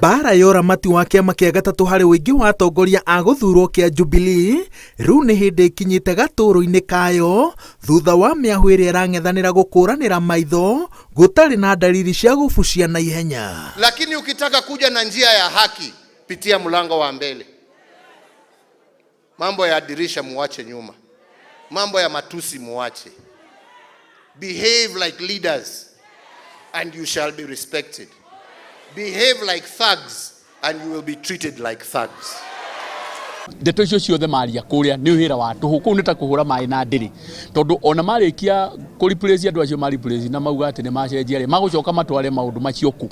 Mbaara ya ũramati wa kĩama kĩa gatatũ harĩ ũingĩ wa atongoria a gũthurwo kĩa Jubilee rĩu nĩ hĩndĩ ĩkinyĩte gatũũrũ-inĩ kayo thutha wa mĩahũ ĩrĩa ĩrang'ethanĩra gũkũranĩra maitho gũtarĩ na dalili cia gũbucia na ihenya. Lakini ukitaka kuja na njia ya haki, pitia mlango wa mbele. Mambo ya dirisha muache nyuma, mambo ya matusi muache. Behave like leaders and you shall be respected. Behave like thugs and you will be treated like thugs. Ndeto icio ciothe maria kuria ni wira wa tuhu kuu ni ta kuhura mai na ndiri, tondu ona marikia ku replace andu acio ma replace na mauga ati ni macenjia ri, magucoka matware maundu macio ku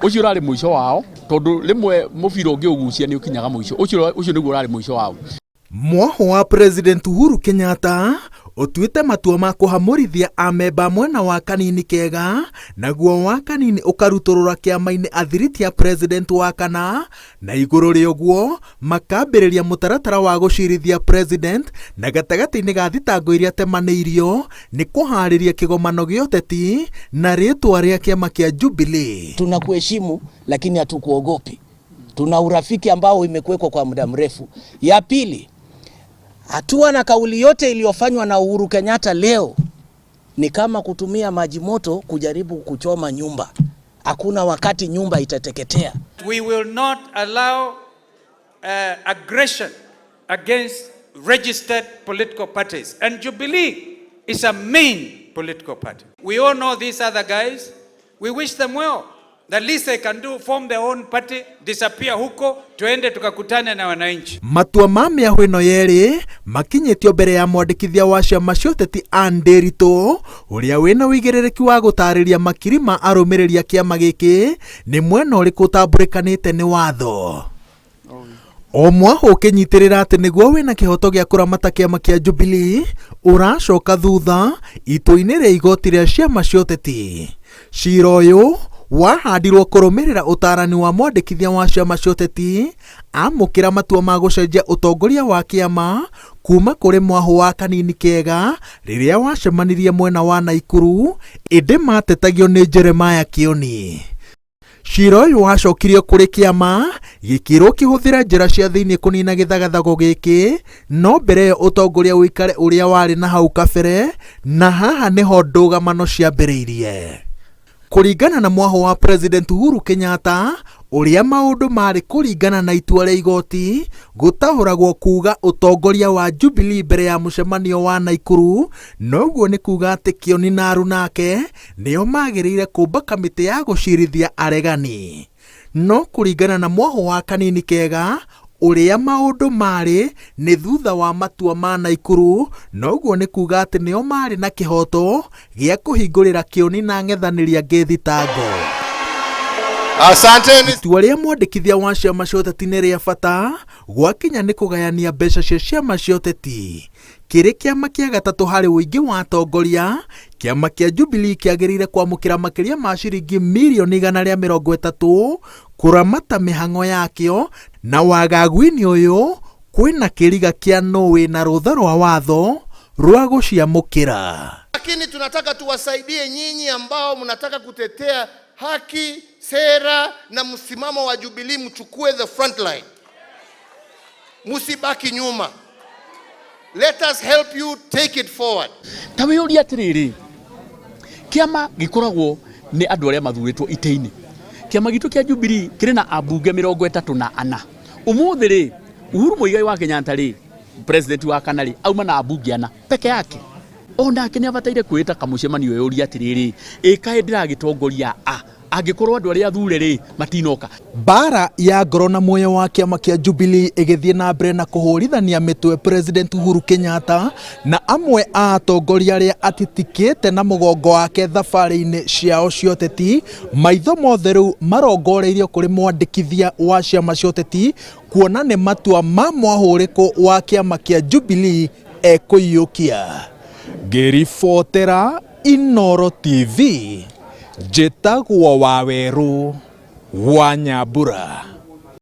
ucio urari muico wao, tondu rimwe mubira ungiugucia ni ukinyaga muico ucio. Ucio niguo urari muico wao. Mwaho wa President Uhuru Kenyatta ũtuĩte matua ma kũhamũrithia amemba mwena wa Kanini Kega, naguo wa Kanini ũkarutũrũra kĩama-inĩ athiriti a president wa kana, na igũrũ rĩa ũguo makambĩrĩria mũtaratara wa gũcirithia president, na gatagatĩ-inĩ ga thitango iria temanĩirio nĩ kũharĩria kĩgomano gĩa ũteti na rĩtwa rĩa kĩama kĩa Jubilee. Tunakuheshimu lakini hatukuogopi. Tuna urafiki ambao imekuwekwa kwa muda mrefu. Ya pili, hatua na kauli yote iliyofanywa na Uhuru Kenyatta leo ni kama kutumia maji moto kujaribu kuchoma nyumba. Hakuna wakati nyumba itateketea. We will not allow aggression against registered political parties. And Jubilee is a main political party. We all know these other guys. We wish them well. The least they can do, form their own party, disappear huko, tuende tukakutane na wananchi. Matua ma mĩahũ ĩno yerĩ makinyĩtio mbere ya mwandĩkithia wa ciama cia ũteti Ann Ndĩritũ, ũrĩa wĩna ũigĩrĩrĩki wa gũtarĩria makiri ma arũmĩrĩri a kĩama gĩkĩ nĩ mwena ũrĩkũ ũtambũrĩkanĩte nĩ watho. O mwahũ ũkĩnyitĩrĩra atĩ nĩguo wĩna kĩhoto gĩa kũramata kĩama kĩa Jubilee ũracoka thutha itua-inĩ rĩa igoti rĩa ciama cia ũteti. Cira ũyũ wahandirwo kũrũmĩrĩra ũtarani wa mwandĩkithia wa ciama cia ũteti amũkĩra matua ma gũcenjia ũtongoria wa kĩama kuma kũrĩ mwahũ wa Kanini Kega rĩrĩa wacemanirie mwena wa Naikuru, ĩndĩ matetagio nĩ Jeremiah Kioni. Cira ũyũ wacokirio kũrĩ kĩama gĩkĩrwo kĩhũthĩra njĩra cia thĩinĩ kũnina gĩthagathago gĩkĩ, no mbere ĩyo ũtongoria ũikare ũrĩa warĩ na hau kabere, na haha nĩho ndũgamano ciambĩrĩirie. Kũringana na mwaho wa President Uhuru Kenyatta, ũrĩa maũndũ marĩ kũringana na itua rĩa igoti gũtaũragwo kuga ũtongoria wa Jubilee mbere ya mũcemanio wa Naikuru, noguo nĩ kuga atĩ Kioni na arunake nĩo magĩrĩire kũmba kamĩtĩ ya gũcirithia aregani. No kũringana na mwaho wa Kanini Kega, ũrĩa maũndũ marĩ nĩ thutha wa matua ma Naikuru, noguo nĩ kuga atĩ nĩo marĩ na kĩhoto gĩa kũhingũrĩra Kĩoni na ang'ethanĩri angĩ thitango. Asanteni. Itua rĩa mwandĩkithia wa ciama cia ũteti nĩ rĩa bata gwakinya nĩ kũgayania mbeca cia ciama cia ũteti. Kĩrĩ kĩama kĩa gatatũ harĩ ũingĩ wa atongoria, kĩama kĩa Jubilee kĩagĩrĩire kwamũkĩra makĩria ma ciringi mirioni 130 kũramata mĩhang'o yakĩo, na wagagu-inĩ ũyũ kwĩna kĩriga kĩa nũ wĩna rũtha rwa watho rwa gũciamũkĩra. Lakini tunataka tuwasaidie nyinyi ambao mnataka kutetea haki, sera na msimamo wa Jubilee, mchukue the front line, musibaki nyuma. Let us help you take it forward. Ta wĩyũrie atĩrĩrĩ, kĩama gĩkoragwo nĩ andũ arĩa mathurĩtwo itĩ-inĩ. Kĩama gitũ kĩa Jubilee kĩrĩ na ambunge 34. Ũmũthĩ rĩ, Uhuru Muigai wa Kenyatta rĩ, president wa kana rĩ, auma na ambunge ana peke yake. Onake nĩ abataire kwĩta kamũcemanio eyũrie atĩrĩrĩ, ĩ kaĩ ndĩragĩtongoria a angĩkorwo andũ arĩa athure rĩ matinoka. Mbara ya ngoro na muoyo wa kĩama kĩa Jubilee ĩgĩthiĩ na mbere na kũhũrithania mĩtwe President Uhuru Kenyatta na amwe a atongoria arĩa atitikĩte na mũgongo wake thabarĩ-inĩ ciao cia ũteti. Maitho mothe rĩu marongoreirio kũrĩ mwandĩkithia wa ciama cia ũteti kuona nĩ matua ma mwahũrĩkũ wa kĩama kĩa Jubilee ekũiyũkia. Ngĩribotera Inooro TV, njĩtagwo Wawerũ wa Nyambura.